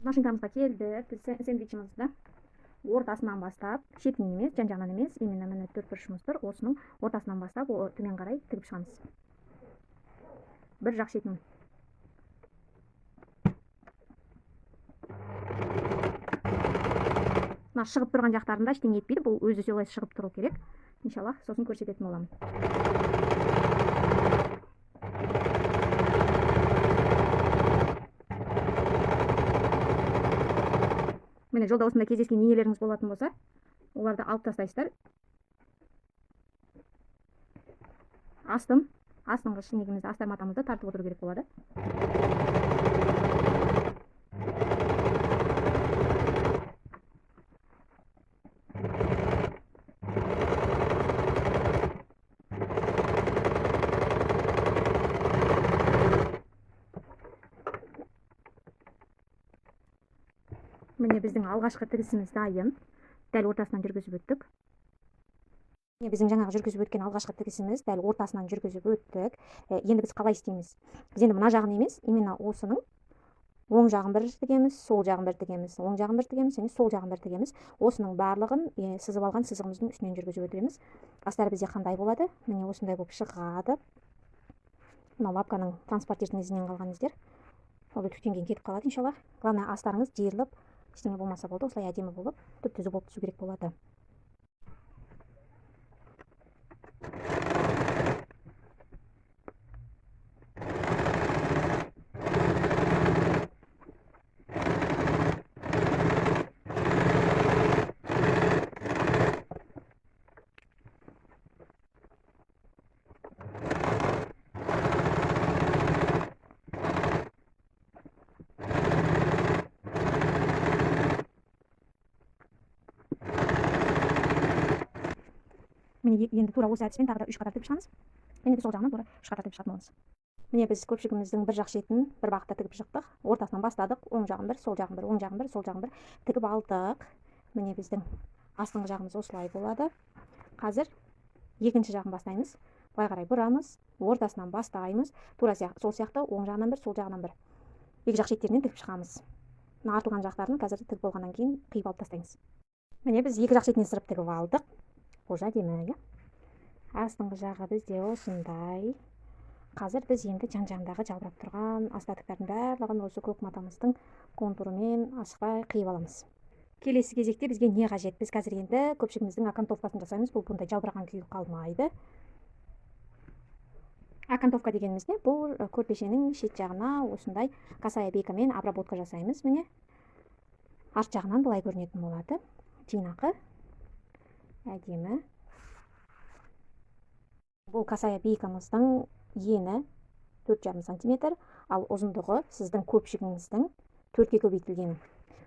Машинкамызға келдік. Біз сэндвичімізді ортасынан бастап, шетінен емес, жан жағынан емес, именно міне төрт бұрышымыз тұр, осының ортасынан бастап төмен қарай тігіп шығамыз. Бір жақ шетін. Мына шығып тұрған жақтарында ештеңе етпейді, бұл өзі солай шығып тұру керек. Иншаллах, сосын көрсететін боламын. Міне, жолда осындай кездескен енелеріңіз болатын болса, оларды алып тастайсыздар. Астыңғы шүрнегімізді, астар матамызды тартып отыру керек болады. Міне, біздің алғашқы тігісіміз дайын. Дәл ортасынан жүргізіп өттік. Міне, біздің жаңағы жүргізіп өткен алғашқы тігісіміз дәл ортасынан жүргізіп өттік. Енді біз қалай істейміз? Біз енді мына жағын емес, именно осының оң жағын бір тігеміз, сол жағын бір тігеміз, оң жағын бір тігеміз және сол жағын бір тігеміз. Осының барлығын сызып алған сызығымыздың үстінен жүргізіп өтеміз. Астары бізде қандай болады? Міне, осындай болып шығады. Мынау лапканың транспортердің ізінен қалған іздер. Ол үтіктен кейін кетіп қалады иншаллах. Главное, астарыңыз жиырылып, ештеңе болмаса болды, осылай әдемі болып, түп-түзу болып түсу керек болады. Міне, енді тура осы әдіспен тағы да үш қатар тігіп шығамыз. Және де сол жағынан тура үш қатар тігіп шығатын боламыз. Міне, біз көпшігіміздің бір жақ шетін бір бағытта тігіп шықтық. Ортасынан бастадық. Оң жағын бір, сол жағын бір, оң жағын бір, сол жағын бір тігіп алдық. Міне, біздің астыңғы жағымыз осылай болады. Қазір екінші жағын бастаймыз. Былай қарай бұрамыз, ортасынан бастаймыз. Тура сол сияқты оң жағынан бір, сол жағынан бір. Екі жақ шеттерінен тігіп шығамыз. Мына артылған жақтарын қазір тігіп болғаннан кейін қиып алып тастаймыз. Міне, біз екі жақ шетінен сырып тігіп алдық. Қожа әдемі, иә? Астыңғы жағы бізде осындай. Қазір біз енді жан-жағындағы жалбырап тұрған остатоктардың барлығын осы көк матамыздың контурымен асықпай қиып аламыз. Келесі кезекте бізге не қажет? Біз қазір енді көпшігіміздің окантовкасын жасаймыз. Бұл бұндай жалбыраған күйі қалмайды. Окантовка дегеніміз не? Бұл көрпешенің шет жағына осындай косая бейкамен обработка жасаймыз. Міне, арт жағынан былай көрінетін болады. Жинақы, әдемі. Бұл косая бейкамыздың ені төрт жарым сантиметр, ал ұзындығы сіздің көпшігіңіздің төртке көбейтілген.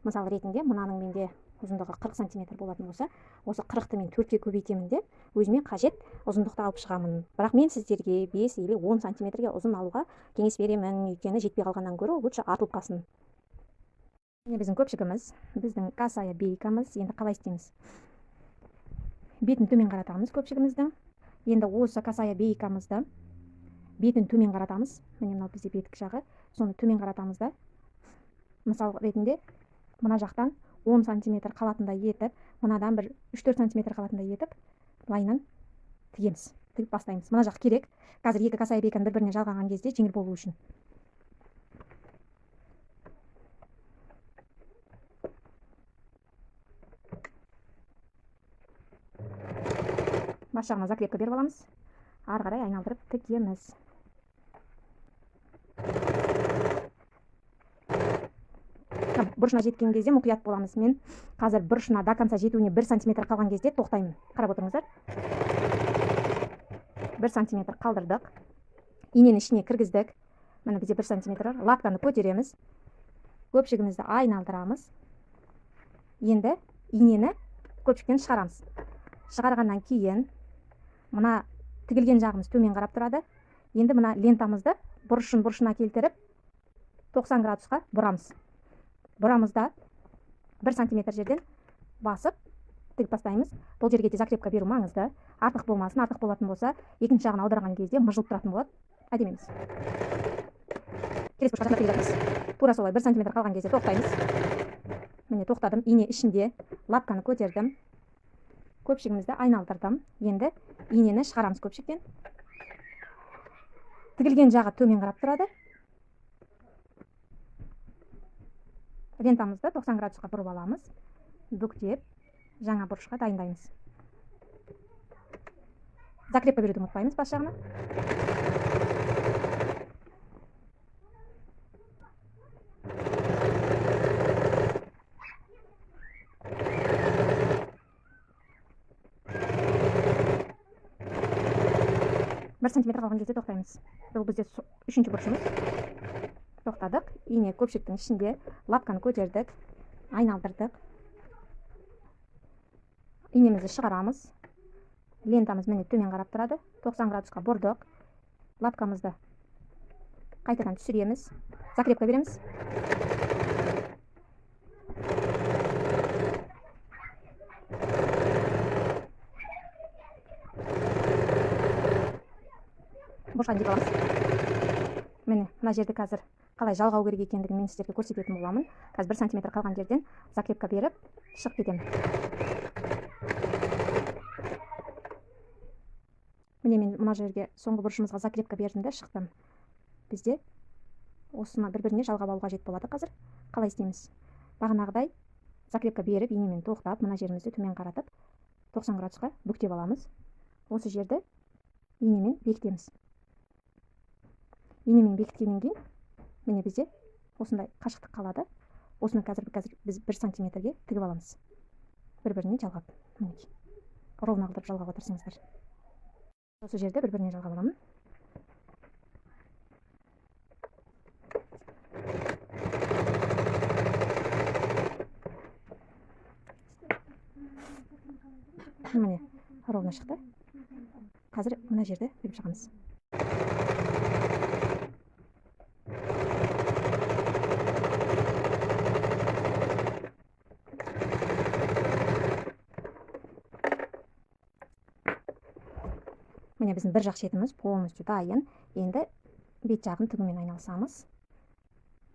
Мысал ретінде мынаның менде ұзындығы 40 сантиметр болатын болса, осы қырықты мен төртке көбейтемін де өзіме қажет ұзындықты алып шығамын. Бірақ мен сіздерге 5 или 10 сантиметрге ұзын алуға кеңес беремін, өйткені жетпей қалғаннан гөрі лучше артылып қалсын. Міне, біздің көпшігіміз, біздің косая бейкамыз. Енді қалай істейміз? Бетін төмен қаратамыз көпшігіміздің. Енді осы косая бейкамызды бетін төмен қаратамыз. Міне, мынау бізде бетік жағы. Соны төмен қаратамыз да. Мысал ретінде мына жақтан 10 сантиметр қалатындай етіп, мынадан бір үш-төрт сантиметр қалатындай етіп, былайынан тігеміз. Тігіп бастаймыз. Мына жақ керек. Қазір екі косая бейканы бір-біріне жалғаған кезде жеңіл болу үшін. Бас жағына закрепка беріп аламыз. Ары қарай айналдырып тігеміз. Бұрышына жеткен кезде мұқият боламыз. Мен қазір бұрышына до конца жетуіне 1 сантиметр қалған кезде тоқтаймын. Қарап отырыңыздар. 1 сантиметр қалдырдық. Инені ішіне кіргіздік. Міне, бізде 1 сантиметр бар. Лапканы көтереміз. Көпшігімізді айналдырамыз. Енді инені көпшіктен шығарамыз. Шығарғаннан кейін мына тігілген жағымыз төмен қарап тұрады. Енді мына лентамызды бұрышын бұрышына келтіріп 90 градусқа бұрамыз. Бұрамыз да 1 сантиметр жерден басып тігіп бастаймыз. Бұл жерге де закрепка беру маңызды. Артық болмасын, артық болатын болса, екінші жағын аударған кезде мыжылып тұратын болады. Әдемі емес. Келесі бұрышқа жақындап келе жатырмыз. Тура солай 1 сантиметр қалған кезде тоқтаймыз. Міне, тоқтадым. Ине ішінде, лапканы көтердім. Көпшігімізді айналдырдым. Енді инені шығарамыз көпшіктен. Тігілген жағы төмен қарап тұрады. Лентамызды 90 градусқа бұрып аламыз. Бүктеп, жаңа бұрышқа дайындаймыз. Закрепка беруді ұмытпаймыз бас жағына. 1 сантиметр қалған кезде тоқтаймыз. Бұл бізде үшінші бұрышымыз. Тоқтадық. Ине көпшіктің ішінде, лапканы көтердік, айналдырдық. Инемізді шығарамыз. Лентамыз міне төмен қарап тұрады. 90 градусқа бұрдық. Лапкамызды қайтадан түсіреміз. Закрепка береміз. Бұрышқа дейін аламыз. Міне, мына жерді қазір қалай жалғау керек екендігін мен сіздерге көрсететін боламын. Қазір 1 сантиметр қалған жерден закрепка беріп шығып кетемін. Міне, мен мына жерге соңғы бұрышымызға закрепка бердім де шықтым. Бізде осыны бір-біріне жалғап алу қажет болады қазір. Қалай істейміз? Бағанағыдай закрепка беріп, инемен тоқтап, мына жерімізді төмен қаратып, 90 градусқа бүктеп аламыз. Осы жерді инемен бекітеміз. Инемен бекіткеннен кейін міне бізде осындай қашықтық қалады. Осыны қазір біз 1 сантиметрге тігіп аламыз. Бір-біріне жалғап. Мінекей. Ровно қылдырып жалғап отырсаңыздар. Осы жерде бір-біріне жалғап аламын. Міне, ровно шықты. Қазір мына жерді тігіп шығамыз. Міне, біздің бір жақ шетіміз полностью дайын. Енді бет жағын тігумен айналысамыз.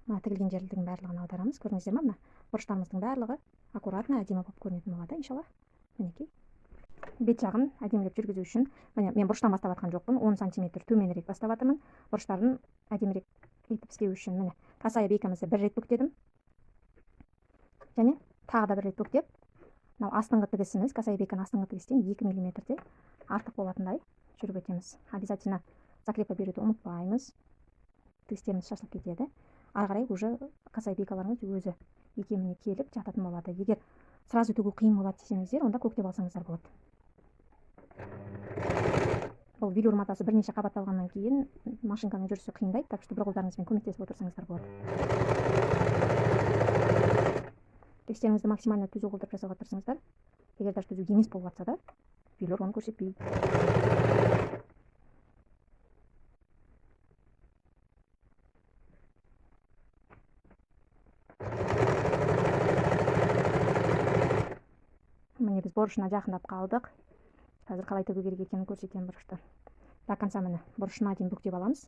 Мына тігілген жерлердің барлығын аударамыз. Көрдіңіздер ме, мына бұрыштарымыздың барлығы аккуратно, әдемі болып көрінетін болады, иншалла. Мінекей. Бет жағын әдемілеп жүргізу үшін, міне, мен бұрыштан бастап жатқан жоқпын, 10 сантиметр төменірек бастап жатырмын. Бұрыштарын әдемірек етіп істеу үшін, міне, косая бейкамызды бір рет бүктедім. Және тағы да бір рет бүктеп, мынау астыңғы тігісіміз, косая бейканың астыңғы тігістен 2 миллиметрде артық болатындай жүріп өтеміз. Обязательно закрепа беруді ұмытпаймыз. Тігістеріміз шашылып кетеді. Ары қарай уже косая бейкаларыңыз өзі икеміне келіп жататын болады. Егер сразу тігу қиын болады десеңіздер, онда көктеп алсаңыздар болады. Бұл велюр матасы бірнеше қабатталғаннан кейін машинканың жүрісі қиындайды, так что бір қолдарыңызбен көмектесіп отырсаңыздар болады. Тігістеріңізді максимально түзу қылдырып жасауға тырысыңыздар. Егер даже түзу емес болып жатса да, велюр оны көрсетпейді. Міне, біз бұрышына жақындап қалдық. Қазір қалай тігу керек екенін көрсетемін бұрышты. До конца міне бұрышына дейін бүктеп аламыз.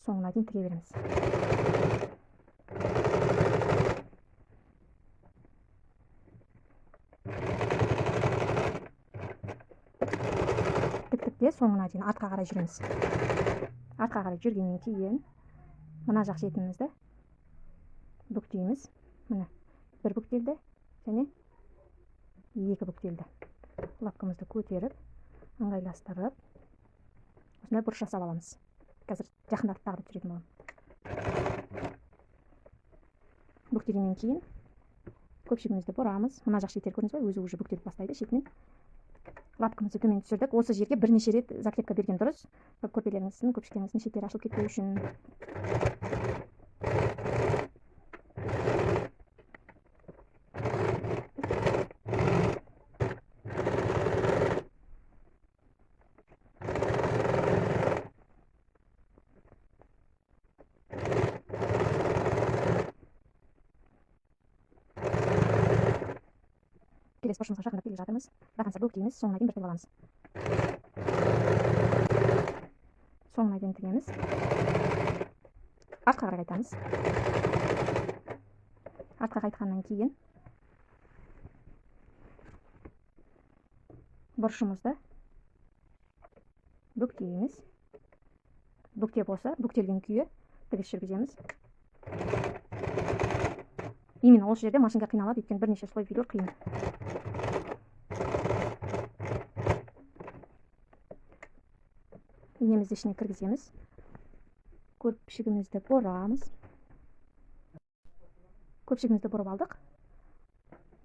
Соңына дейін тіге береміз. Тіктік те соңына дейін артқа қарай жүреміз. Артқа қарай жүргеннен кейін мына жақ шетімізді бүктейміз. Міне, бір бүктелді және екі бүктелді. Лапкамызды көтеріп, ыңғайластырып, осындай бұрыш жасап аламыз. Қазір жақындатып тағы да түсіретін боламын. Бүктегеннен кейін көпшігімізді бұрамыз. Мына жақ шеттері көрдіңіз бе? Өзі уже бүктеліп бастайды шетінен. Лапкамызды төмен түсірдік. Осы жерге бірнеше рет закрепка берген дұрыс. Көрпелеріңіздің, көпшіктеріңіздің шеттері ашылып кетпеу үшін. Келесі бұрышымызға жақындап келе жатырмыз. До конца бүктейміз, соңына дейін бір тігіп аламыз. Соңына дейін тігеміз. Артқа қарай қайтамыз. Артқа қайтқаннан кейін бұрышымызды бүктейміз. Бүкте болса, бүктелген күйі тігіс жүргіземіз. Именно осы жерде машинка қиналады, өйткені бірнеше слой велюр қиын. Инемізді ішіне кіргіземіз. Көпшігімізді бұрамыз. Көпшігімізді бұрып алдық.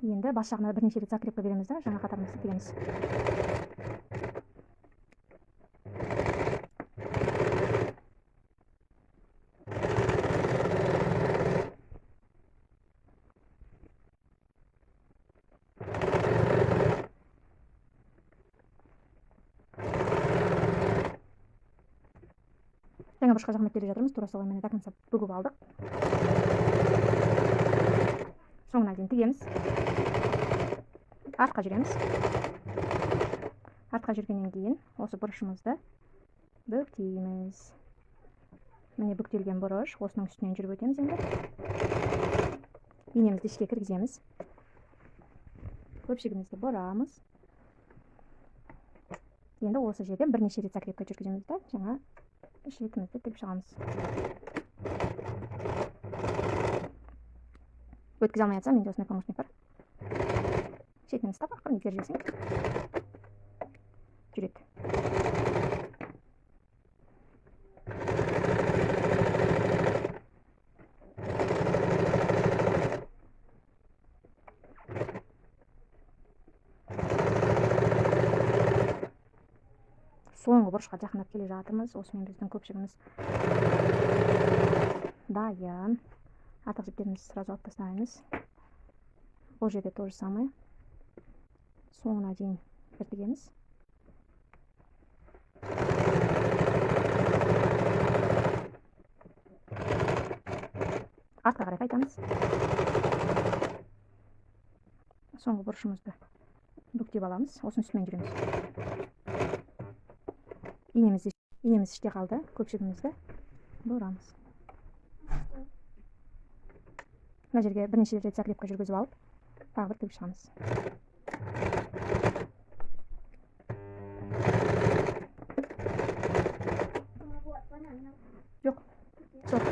Енді бас жағына бірнеше рет закрепка береміз да, жаңа қатарымызды тігеміз. Жаңа бұрышқа жақындап келе жатырмыз. Тура солай міне до конца бүгіп алдық. Соңына дейін тігеміз. Артқа жүреміз. Артқа жүргеннен кейін осы бұрышымызды бүктейміз. Міне бүктелген бұрыш, осының үстінен жүріп өтеміз енді. Инемізді ішке кіргіземіз. Көпшігімізді бұрамыз. Енді осы жерден бірнеше рет закрепка жүргіземіз да, жаңа шетімізді тігіп шығамыз. Өткізе алмай жатсам, менде осындай помощник бар. Шетінен ұстап, ақырын итеріп жіберсең жүреді. Соңғы бұрышқа жақындап келе жатырмыз. Осымен біздің көпшігіміз дайын. Артық жіптерімізді сразу алып тастаймыз. Бұл жерде то же самое. Соңына дейін бір тігеміз. Артқа қарай қайтамыз. Соңғы бұрышымызды бүктеп аламыз. Осының үстімен жүреміз. Инеміз іште қалды. Көпшігімізді бұрамыз. Мына жерге бірнеше рет закрепка жүргізіп алып, тағы бір тігіп шығамыз. Жоқ. Жоқ.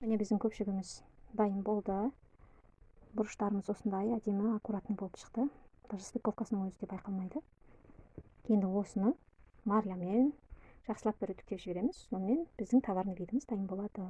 Міне біздің көпшігіміз дайын болды. Бұрыштарымыз осындай әдемі, аккуратный болып шықты. Даже стыковкасының өзі де байқалмайды. Енді осыны марлямен жақсылап бір үтіктеп жібереміз. Сонымен біздің товарный видіміз дайын болады.